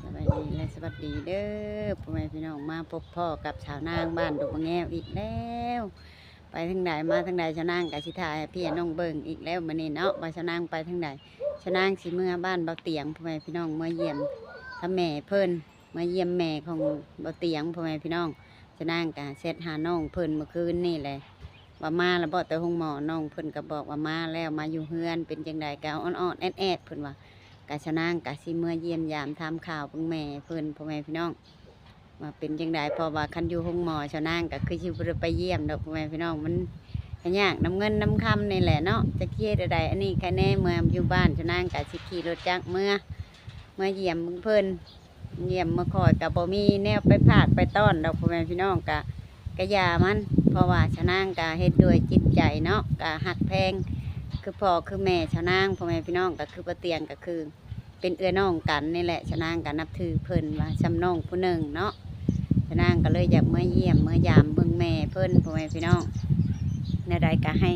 ສະບາຍດີ ແລະ ສະຫວັດດີເດີ ພໍ່ແມ່ພີ່ນ້ອງ ມາພົບພໍ້ກັບສາວນາງບ້ານດົງມະແງວອີກແລ້ວ. ໄປທາງໃດມາທາງໃດ ສາວນາງກະຊິຖ່າຍໃຫ້ພີ່ນ້ອງເບິ່ງອີກແລ້ວມື້ນີ້ເນາະ ວ່າສາວນາງໄປທາງໃດ. ສາວນາງຊິເມືອບ້ານເບົາຕຽງ ພໍ່ແມ່ພີ່ນ້ອງ ເມືອຢ້ຽມທາງແມ່ເພິ່ນ ເມືອຢ້ຽມແມ່ຂອງເບົາຕຽງ ພໍ່ແມ່ພີ່ນ້ອງ. ສາວນາງກະແຊັດຫານ້ອງເພິ່ນມື້ຄືນນີ້ແຫຼະ ວ່າມາແລ້ວບໍ່ແຕ່ໂຮງໝໍ. ນ້ອງເພິ່ນກະບອກວ່າມາແລ້ວ ມາຢູ່ເຮືອນ ເປັນຈັ່ງໃດກະອອດໆແອດໆ ເພິ່ນວ່າ. ກະສາວນາງກະຊິເມືອຢ້ຽມຢາມຖາມຂ່າວເບິ່ງແມ່ເພິ່ນ ພໍ່ແມ່ພີ່ນ້ອງ ວ່າເປັນຈັ່ງໃດ ເພາະວ່າຄັນຢູ່ໂຮງໝໍ ສາວນາງກະຄືຊິບໍ່ໄດ້ໄປຢ້ຽມດອກ ພໍ່ແມ່ພີ່ນ້ອງ ມັນກະຍາກນຳເງິນນຳຄຳນີ້ແຫຼະເນາະ ຈັກຊິເຮັດແນວໃດ. ອັນນີ້ຄະແນເມືອຢູ່ບ້ານ ສາວນາງກະຊິຂີ່ລົດຈັກເມືອ ເມືອຢ້ຽມເບິ່ງເພິ່ນ ຢ້ຽມມາຄອຍ ກະບໍ່ມີແນວໄປຝາກໄປຕ້ອນດອກ ພໍ່ແມ່ພີ່ນ້ອງ. ກະ ກະຢ່າມັນ ເພາະວ່າສາວນາງກະເຮັດດ້ວຍຈິດໃຈເນາະ ກະຮັກແພງ ຄືພໍ່ຄືແມ່ສາວນາງ ພໍ່ແມ່ພີ່ນ້ອງ. ກະຄືປ້າຕຽງ ກະຄືເປັນເອື້ອຍນ້ອງກັນນີ້ແຫຼະ ສາວນາງກະນັບຖືເພິ່ນວ່າສ່ຳນ້ອງຜູ້ໜຶ່ງເນາະ. ສາວນາງກະເລີຍຢາກເມືອຢ້ຽມເມືອຢາມເບິ່ງແມ່ເພິ່ນ ພໍ່ແມ່ພີ່ນ້ອງ. ແນວໃດກະໃຫ້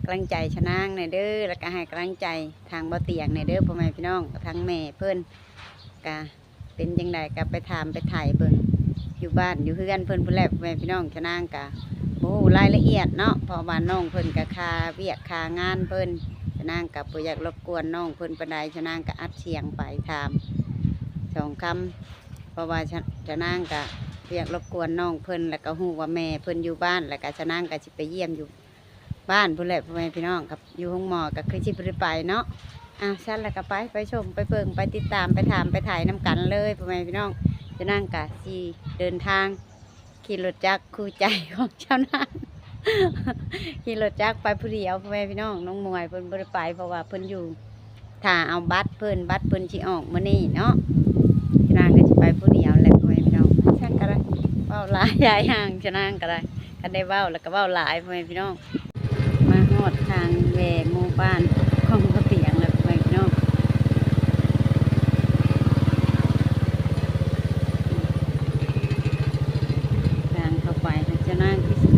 ກຳລັງໃຈສາວນາງແດ່ເດີ ແລ້ວກະໃຫ້ກຳລັງໃຈທາງເບົາຕຽງແດ່ເດີ ພໍ່ແມ່ພີ່ນ້ອງ. ທາງແມ່ເພິ່ນກະ ເປັນຈັ່ງໃດກະໄປຖາມໄປໄຖ່ເບິ່ງຢູ່ບ້ານຢູ່ເຮືອນເພິ່ນພຸ້ນແຫຼະ ພໍ່ແມ່ພີ່ນ້ອງ. ສາວນາງກະບໍ່ຮູ້ລາຍລະອຽດເນາະ ເພາະວ່ານ້ອງເພິ່ນກະຄາວຽກຄາງານເພິ່ນ ສາວນາງກະບໍ່ຢາກລົບກວນນ້ອງເພິ່ນປານໃດ. ສາວນາງກະອັດສຽງໄປຖາມສອງຄຳ ເພາະວ່າສາວ ສາວນາງກະບໍ່ຢາກລົບກວນນ້ອງເພິ່ນ ແລ້ວກະຮູ້ວ່າແມ່ເພິ່ນຢູ່ບ້ານ ແລ້ວກະສາວນາງກະຊິໄປຢ້ຽມຢູ່ ບ້ານພຸ້ນແຫຼະ ພໍ່ແມ່ພີ່ນ້ອງ. ກັບຢູ່ໂຮງໝໍກະຄືຊິບໍ່ໄດ້ໄປເນາະ. ອ່າ ຊັ້ນລະກະໄປ ໄປຊົມໄປເບິ່ງໄປຕິດຕາມໄປຖາມໄປໄຖ່ນຳກັນເລີຍ ພໍ່ແມ່ພີ່ນ້ອງ. ສາວນາງກະຊິເດີນທາງຂີ່ລົດຈັກຄູ່ໃຈຂອງສາວນາງ ຂີ່ລົດຈັກໄປຜູ້ດຽວ ພໍ່ແມ່ພີ່ນ້ອງ. ນ້ອງໝວຍເພິ່ນບໍ່ໄດ້ໄປ ເພາະວ່າເພິ່ນຢູ່ ຖ້າເອົາບັດເພິ່ນ ບັດເພິ່ນຊິອອກມື້ນີ້ເນາະ. ສາວນາງກະຊິໄປຜູ້ດຽວແຫຼະ ພໍ່ແມ່ພີ່ນ້ອງ. ຊັ້ນກະໄດ້ ເວົ້າຫຼາຍຢາຍຫ່າງ ສາວນາງກະໄດ້ ຄັນໄດ້ເວົ້າແລ້ວກະເວົ້າຫຼາຍ ພໍ່ແມ່ພີ່ນ້ອງ. ມາຮອດທາງແວ່ໝູ່ບ້ານຂອງພໍ່ຕຽງແລ້ວ ພໍ່ແມ່ພີ່ນ້ອງ. ທາງເຂົ້າໄປ ສາວນາງຄືຊິ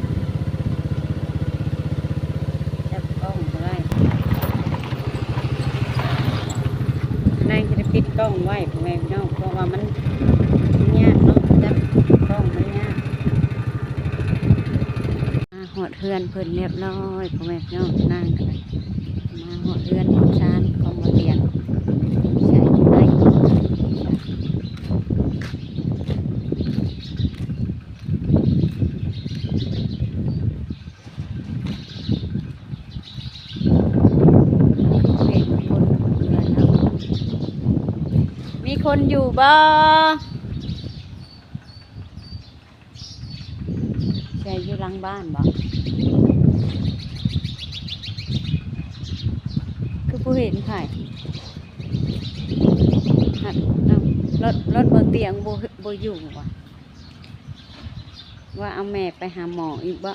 ຈັບກ້ອງບໍ່ໄດ້ ສາວນາງຈະໄດ້ປິດກ້ອງໄວ້ ພໍ່ແມ່ພີ່ນ້ອງ ເພາະວ່າມັນ ມັນຍາກເນາະ ຈັບກ້ອງມັນຍາກ. ມາຮອດເຮືອນເພິ່ນລຽບຮ້ອຍ ພໍ່ແມ່ພີ່ນ້ອງ. ນາງກະໄດ້ມາຮອດເຮືອນຮອດຊານຂອງບ່າວຕຽງ ໃສ່ໄດ້ ເປັນຄົນເຮືອນເນາະ. ມີຄົນຢູ່ບໍ່? ໃສ່ຢູ່ຫຼັງບ້ານບໍ? ຄືບໍ່ເຫັນໃຜ? ຮະ ເອົ້າ ລົດ ລົດບ່າວຕຽງບໍ່ ບໍ່ຢູ່ຫວາ? ວ່າເອົາແມ່ໄປຫາໝໍອີກບໍ?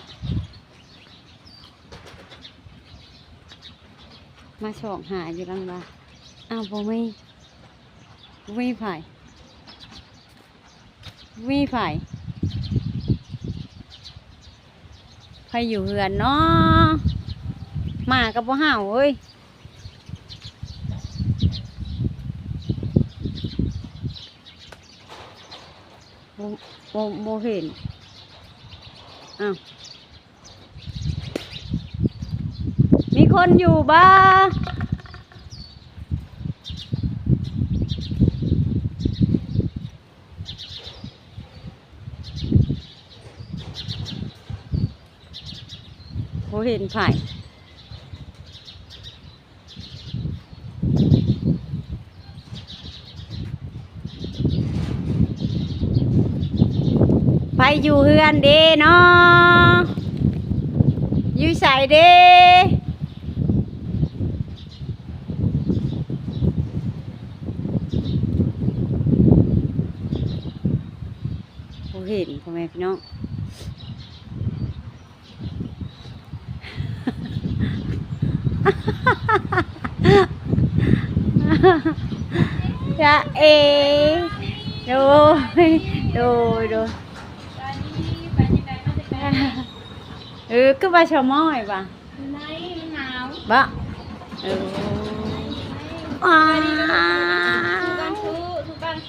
ມາຊອກຫາຢູ່ຫຼັງບ້ານ. ອ້າວ ບໍ່ມີ ບໍ່ມີໃຜ ບໍ່ມີໃຜ ໃຜຢູ່ເຮືອນເນາະ? ໝາກະບໍ່ເຫົ່າເອີຍ. ບໍ່ ບໍ່ ບໍ່ເຫັນ. ອ້າວ ມີຄົນຢູ່ບໍ່? ບໍ່ເຫັນໃຜ. ໃຜຢູ່ເຮືອນເດເນາະ? ຢູ່ໃສເດ? ບໍ່ເຫັນ ພໍ່ແມ່ພີ່ນ້ອງ. ຈະເອ ໂດຍ ໂດຍ ໂດຍ. ເອີ ຄືວ່າຊາວມອຍວ່າ ຢູ່ໃນມັນໜາວ ບໍ່? ເອີ ສະບາຍດີເດີ ອ່າ ທຸກຄົນ ທຸກຄົນ.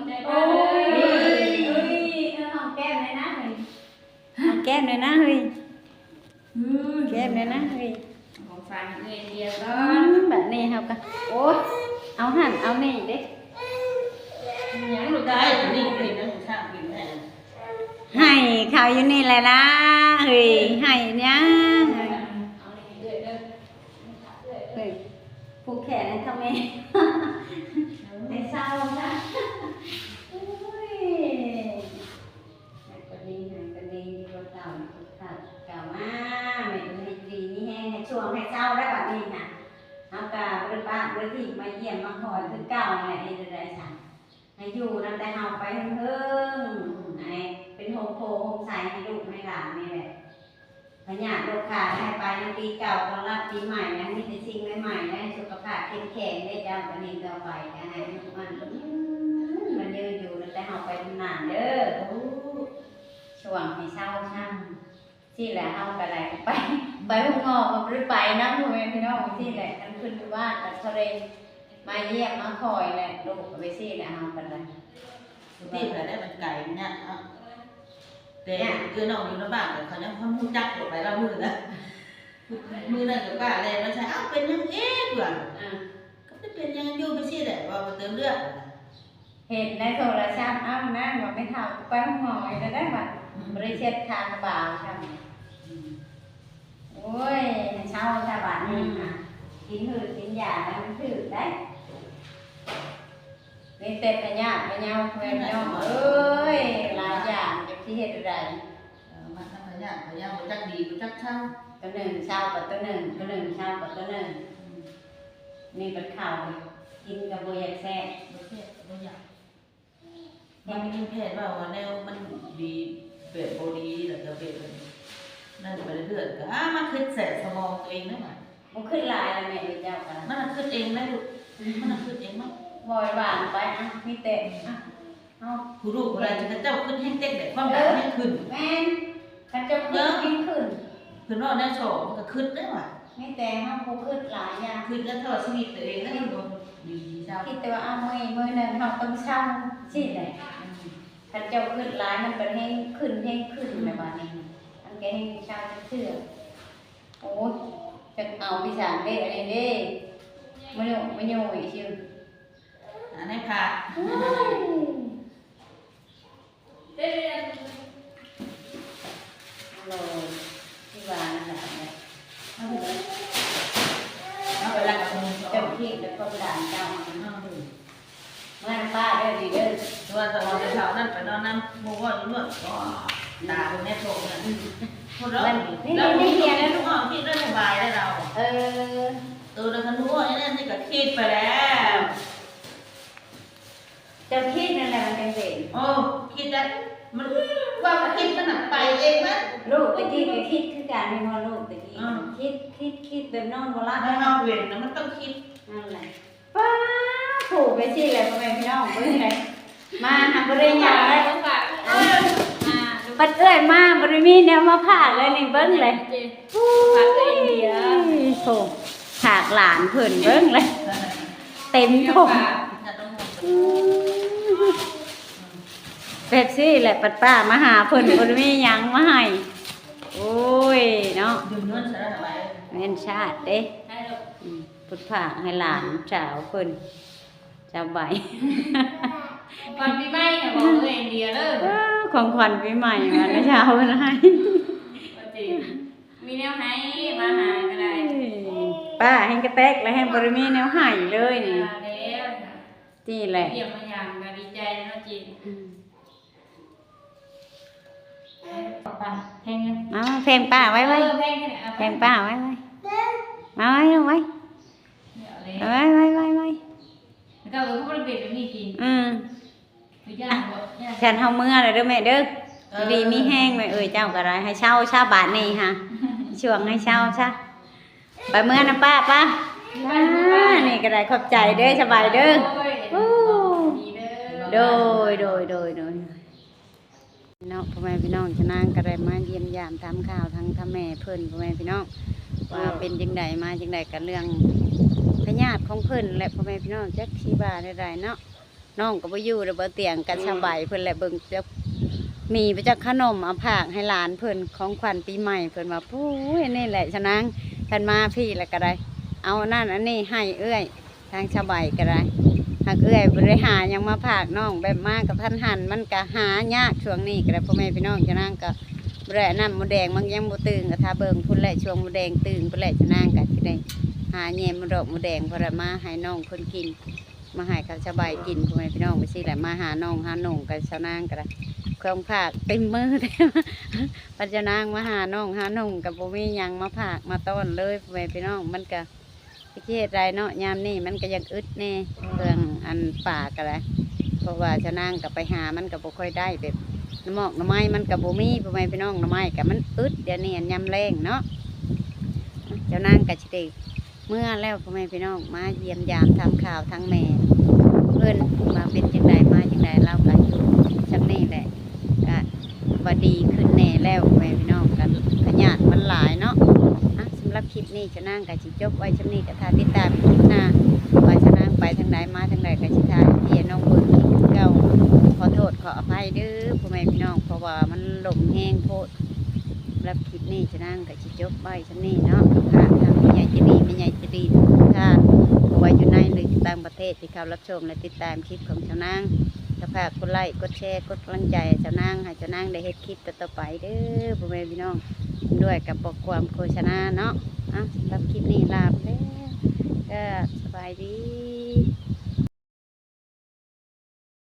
ດໃຈປາເອີຍ ເອີຍ ເອີຍ ຫອມແກ້ມແດ່ນະເຮີ້ຍ ຫອມແກ້ມແດ່ນະເຮີ້ຍ ເອີຍ ແກ້ມແດ່ນະເຮີ້ຍ ຂອງຝາກໃຫ້ເອື້ອຍເດຍກ່ອນ ອືມ ບາດນີ້ເຮົາກໍ ໂອ້ຍ ເອົາຫັ້ນເອົານີ້ເດ້ ຫຍັງລູກໄດ້ ນີ້ເປັນຫຍັງຜູ້ຊ່າງເປັນແທ້ ໃຫ້ເຂົາຢູ່ນີ້ແຫຼະນະເຮີ້ຍ ໃຫ້ຫຍັງ ເອີຍ ເຮີ້ຍ ຜູກແຂນໃຫ້ເຖົ້າແມ່ ໃຫ້ເຊົາຊະ. ໂອ້ຍ ໃຫ້ກະດີ ໃຫ້ກະດີ ຢູ່ກັບເກົ່າ ຢູ່ກັບເກົ່າ ເກົ່າມາ ແມ່ນໃຫ້ດີມີແຮງ ໃຫ້ຊ່ວງໃຫ້ເຊົາໄດ້ບັດນີ້ນະ. ເຮົາກະບໍ່ໄດ້ປະບໍ່ໄດ້ຖິ້ມ ມາຢ້ຽມມາຄອຍຄືເກົ່າຫັ້ນແຫຼະ ເຮັດແນວໃດຊັ້ນ ໃຫ້ຢູ່ນຳແຕ່ເຮົາໄປເທິງໆ ໃຫ້ເປັນໂຮມໂພໂຮມໄຊໃຫ້ລູກໃຫ້ຫຼານນີ້ແຫຼະ. ພະຍາດໂລຄາ ໃຫ້ໄປໃນປີເກົ່າ ຕ້ອນຮັບປີໃໝ່ ໃຫ້ມີແຕ່ສິ່ງໃໝ່ໆ ໃຫ້ສຸຂະພາບເຂັ້ມແຂງເດ້ເຈົ້າ. ບັດນີ້ຕໍ່ໄປກະໃຫ້ອາຍຸໝັ້ນ ອືມ ມັນຍືນຢູ່ນຳແຕ່ເຮົາໄປນານເດີ. ໂອ້ ຊ່ວງໃຫ້ເຊົາຊ້ຳ ຊີ້ແຫຼະ ເຮົາກະໄດ້ໄປ ໄປໂຮງໝໍ ກະບໍ່ໄດ້ໄປນຳ ພໍ່ແມ່ພີ່ນ້ອງ ຊີ້ແຫຼະ. ຄັນເພິ່ນຢູ່ບ້ານກະເທົ່າໃດ ມາຢ້ຽມມາຄອຍແຫຼະ ລູກກະໄປຊີ້ແຫຼະ ເຮົາກະໄດ້. ທີ່ໄປໄດ້ມັນໄກຍາກເນາະ ແຕ່ເອື້ອຍນ້ອງຢູ່ນຳບ້ານ ເຂົາຍັງບໍ່ຮູ້ຈັກ ໄປລະມື້ນະ ມື້ນັ້ນກະປ້າແລ່ນມາໃສ່ ອ້າວ ເປັນຫຍັງອີກ ວ່າ ອ່າ ກະບໍ່ໄດ້ເປັນຫຍັງ ຢູ່ໄປຊີ້ແຫຼະ ວ່າບໍ່ເຕີມເລືອດ ເຫັນໃນໂທລະສັບ ອ້າວ ນັ້ນວ່າແມ່ເຖົ້າໄປໂຮງໝໍອີກແລ້ວໄດ໋ ວ່າ ອືມ ບໍ່ໄດ້ເຊັດທາງບ່າວຊ້ຳ. ອືມ ໂອ້ຍ ໃຫ້ເຊົາຊະບາດນີ້ນະ ອືມ ກິນຮືດກິນຢາແລ້ວມັນຖືກໄດ໋. ມີແຕ່ພະຍາດພະເຍົາ ແມ່ນເນາະ ເອີຍ ຫຼາຍຢ່າງ ຈັກຊິເຮັດແນວໃດ. ເອີ ມາທັງພະຍາດພະເຍົາ ບໍ່ຈັກດີບໍ່ຈັກເຊົາ ໂຕໜຶ່ງເຊົາກະໂຕໜຶ່ງ ໂຕໜຶ່ງເຊົາກະໂຕໜຶ່ງ. ອືມ ນີ້ບັດເຂົ້າກິນກະບໍ່ຢາກແຊບ ບໍ່ແຊບບໍ່ຢາກ. ມັນມີແພດເວົ້າວ່າແນວມັນດີ ແບບບໍ່ດີ ແລ້ວກະແບບນັ້ນໄປເລື້ອຍໆ ກະມາຄິດແສບສະໝອງໂຕເອງເດີ. ບໍ່ຄິດຫຼາຍລະແມ່ເອີຍ ເຈົ້າກະ ມັນຄິດເອງໄດ໋ລູກ ມັນຄິດເອງເນາະ ບໍ່ໃຫ້ວ່າໄປ ອະ ມີແຕ່ ອະ ເຮົາ ຜູ້ລູກຜູ້ຫຼານ ເຈົ້າຄິດແຮງເຕັກແຫຼະ ຄວາມຢາກແຮງຂຶ້ນ. ແມ່ນ ຄັນເຈົ້າຄິດແຮງຂຶ້ນ ເພິ່ນເວົ້າແນວສອງ ມັນກະຄິດເດ້ວ່າ ມີແຕ່ເຮົາບໍ່ຄິດຫຼາຍຢ່າງ ຄິດແລ້ວເທົ່າຊີວິດໂຕເອງນະ ມັນບໍ່ດີເຈົ້າ ຄິດແຕ່ວ່າ ເອົາ ມື້ ມື້ໜຶ່ງເຮົາຕ້ອງເຊົາຊີ້ແຫຼະ. ອືມ ຄັນເຈົ້າຄິດຫຼາຍ ມັນກະແຮງຂຶ້ນ ແຮງຂຶ້ນ ອືມ ແລ້ວບາດນີ້ ມັນກະແຮງເຊົາຈັກເທື່ອ. ໂອ້ຍ ຈັກເອົາພິສານເດ້ ອັນນີ້ເດ້ ມາໂຍ ມາໂຍອີກຊື່ ອັນນີ້ພະ ໂອ້ຍ ໂອ້ຍ ທີ່ວ່ານັ້ນແຫຼະ ເອົາໄປ ເອົາໄປລັກເຈົ້າ ເຈົ້າຄິດແລ້ວຄວາມຫຼານເຈົ້າ ເອີ ເມືອນຳປ້າເດີນີ້ເດີ ແຕ່ວ່າຕອນເຊົ້ານັ້ນໄປນອນນຳໝູ່ວ່າຢູ່ນວດ ຕາເພິ່ນແນບໂພງນັ້ນ ອືມ ພຸ້ນເນາະ ນີ້ ນີ້ ນີ້ ນີ້ ນີ້ ລູກນ້ອງຄິດໄດ້ສະບາຍໄດ້ລາວ ເອີ ໂຕນັ້ນຄັນຮູ້ວ່າແນ່ນີ້ກະຄິດໄປແລ້ວ. ເຈົ້າຄິດນັ້ນແຫຼະມັນຈັ່ງເປັນ. ໂອ້ ຄິດໄດ້ ມັນ ຄວາມຄິດມັນນະໄປເອງມັນ. ລູກຕະກີ້ກະຄິດຄືກັນແມ່ນບໍ່ ລູກຕະກີ້ ອືມ ຄິດ ຄິດ ຄິດແບບນອນບໍ່ຫຼັບ ໃຫ້ເຮົາເປັນນະ ມັນຕ້ອງຄິດ ນັ້ນແຫຼະ. ປ້າ ໂຖ ໄປຊີ້ແຫຼະ ພໍ່ແມ່ພີ່ນ້ອງ ເບິ່ງແຫຼະ ມາຫາບໍ່ໄດ້ຫຍັງເລີຍ ບັດເອື້ອຍມາບໍ່ໄດ້ມີແນວມາຝາກເລີຍນີ້ ເບິ່ງແຫຼະ. ໂອ້ຍ ໂຖ ຝາກຫຼານເພິ່ນເບິ່ງແຫຼະ ເຕັມຖົງ ອືມ ແບບຊີ້ແຫຼະ ບັດປ້າມາຫາເພິ່ນບໍ່ໄດ້ມີຫຍັງມາໃຫ້. ໂອ້ຍເນາະ ແມ່ນຊາດເດ້ ອືມ ເພິ່ນຝາກໃຫ້ຫຼານສາວເພິ່ນ ສາວໃບ ຂວັນປີໃໝ່ນະ ບອກເອື້ອຍເດຍເດີ ເອີ ຂອງຂວັນປີໃໝ່ວ່ານະ ສາວເພິ່ນໃຫ້ ວ່າຕິ ມີແນວໃຫ້ມາຫາກະໄດ້ ປ້າແຮງກະແຕກແລ້ວ ແຮງບໍ່ໄດ້ມີແນວໃຫ້ເລີຍນີ້ ວ່າແລ້ວ ນີ້ແຫຼະ ຢ້ຽມມາຢາມກະດີໃຈເນາະຈິ ອືມ ເອົາແພງປ້າໄວ້ໄວ້ ເອີ ແພງ ແພງປ້າໄວ້ໄວ້ ມາໄວ້ໄວ້ ເອົາໄວ້ໄວ້ໄວ້ໄວ້ ເຈົ້າກະບໍ່ໄດ້ເປັນແບບນີ້ຈິ ອືມ ຢ້ານບໍ່ ຢ້ານ ຊັ້ນເຮົາເມືອແລ້ວເດີແມ່ເດີ ເອີ ຢູ່ດີມີແຮງແມ່ເອີຍ ເຈົ້າກະໄດ້ ໃຫ້ເຊົາຊະບາດນີ້ຫາ ຊ່ວງໃຫ້ເຊົາຊະ ໄປເມືອນຳປ້າປະ ອ່າ ນີ້ກະໄດ້ ຂອບໃຈເດີ ສະບາຍເດີ ໂອ້ຍ ໂດຍ ໂດຍ ໂດຍ ໂດຍ ໂດຍ ເນາະ ພໍ່ແມ່ພີ່ນ້ອງ ຊະນາງກະໄດ້ມາຢ້ຽມຢາມຖາມຂ່າວທາງ ທາງແມ່ເພິ່ນ ພໍ່ແມ່ພີ່ນ້ອງ ວ່າເປັນຈັ່ງໃດ ມາຈັ່ງໃດ ກະເລື່ອງພະຍາດຂອງເພິ່ນແຫຼະ ພໍ່ແມ່ພີ່ນ້ອງ ຈັກຊິວ່າແນວໃດເນາະ. ນ້ອງກະບໍ່ຢູ່ແລ້ວ ບໍ່ຕຽງກັບສະບາຍເພິ່ນແຫຼະ ເບິ່ງ ມີບໍ່ຈັກຂະໜົມເອົາຝາກໃຫ້ຫຼານເພິ່ນ ຂອງຂວັນປີໃໝ່ ເພິ່ນວ່າ ໂອ້ຍ ນີ້ແຫຼະຊະນາງ ຄັນມາພີ້ແລ້ວກະໄດ້ ເອົາອັນນັ້ນອັນນີ້ໃຫ້ເອື້ອຍ ທາງສະບາຍກະໄດ້ ຫາກເອື້ອຍບໍ່ໄດ້ຫາຫຍັງມາຝາກນ້ອງ ແບບມາກະທັນຫັນ ມັນກະຫາຍາກຊ່ວງນີ້ກະໄດ້ ພໍ່ແມ່ພີ່ນ້ອງ ຊະນາງກະບໍ່ໄດ້ເອົານ້ຳມົດແດງ ມັນຍັງບໍ່ຕຶງ ກະຖ້າເບິ່ງພຸ້ນແຫຼະ ຊ່ວງມົດແດງຕຶງພຸ້ນແຫຼະ ຊະນາງກະຊິໄດ້ຫາແຍມມົດດອກມົດແດງ ພໍໄດ້ມາໃຫ້ນ້ອງເພິ່ນກິນ. ມາໃຫ້ເຂົາສະບາຍກິນ ພໍ່ແມ່ພີ່ນ້ອງ ໄປຊີ້ແຫຼະ ມາຫານ້ອງຫາໜຸ່ງກັບຊາວນາງກໍໄດ້ ຂອງຝາກເຕັມມື ບັດຊາວນາງມາຫານ້ອງຫາໜຸ່ງກໍບໍ່ມີຫຍັງມາຝາກມາຕ້ອນເລີຍ ພໍ່ແມ່ພີ່ນ້ອງ ມັນກໍ ຈັກຊິເຮັດໃດເນາະ ຍາມນີ້ມັນກໍຍັງອຶດແດ່ ເຄື່ອງອັນປາກໍໄດ້ ເພາະວ່າຊາວນາງກໍໄປຫາມັນກໍບໍ່ຄ່ອຍໄດ້ ແບບໜໍ່ໝອກໜໍ່ໄມ້ມັນກໍບໍ່ມີ ພໍ່ແມ່ພີ່ນ້ອງ ໜໍ່ໄມ້ກໍມັນອຶດ ດຽວນີ້ຍາມແລ້ງເນາະ ຊາວນາງກໍຊິໄດ້ເມືອແລ້ວ ພໍ່ແມ່ພີ່ນ້ອງ ມາຢ້ຽມຢາມຖາມຂ່າວທາງແມ່ເພິ່ນວ່າເປັນຈັ່ງໃດ ມາຈັ່ງໃດ ລາວກໍຢູ່ຊ່ຳນີ້ແຫຼະ ກະວ່າດີຂຶ້ນແດ່ແລ້ວ ພໍ່ແມ່ພີ່ນ້ອງ ກະພະຍາດມັນຫຼາຍເນາະ ອ່ະ ສຳລັບຄລິບນີ້ຊາວນາງກະຊິຈົບໄວ້ຊ່ຳນີ້ ກະຖ້າຕິດຕາມຄລິບໜ້າ ວ່າຊາວນາງໄປທາງໃດມາທາງໃດ ກະຊິຖ່າຍໃຫ້ພີ່ໃຫ້ນ້ອງເບິ່ງຄືເກົ່າ ຂໍໂທດຂໍອະໄພເດີພໍ່ແມ່ພີ່ນ້ອງ ເພາະວ່າມັນລົມແຮງໂພດ ສຳລັບຄລິບນີ້ຊາວນາງກະຊິຈົບໄວ້ຊ່ຳນີ້ເນາະ ກະຝາກທາງຜູ້ໃຫຍ່ໃຈດີ ແມ່ໃຫຍ່ໃຈດີທຸກທ່ານ ບໍ່ວ່າຢູ່ໃນ ຫຼື ຕ່າງປະເທດ ທີ່ເຂົ້າ ຊົມ ແລະ ຕິດຕາມຄລິບຂອງຊາວນາງ ກໍຝາກກົດໄລ້ ກົດແຊ ກົດກຳລັງໃຈໃຫ້ຊາວນາງ ໃຫ້ຊາວນາງໄດ້ເຮັດຄລິບຕໍ່ໆໄປເດີພໍ່ແມ່ພີ່ນ້ອງ ດ້ວຍກັບຂໍ້ຄວາມໂຄສະນາເນາະ ອ່ະ ສຳລັບຄລິບນີ້ລາໄປແລ້ວ ກໍສະບາຍດີ.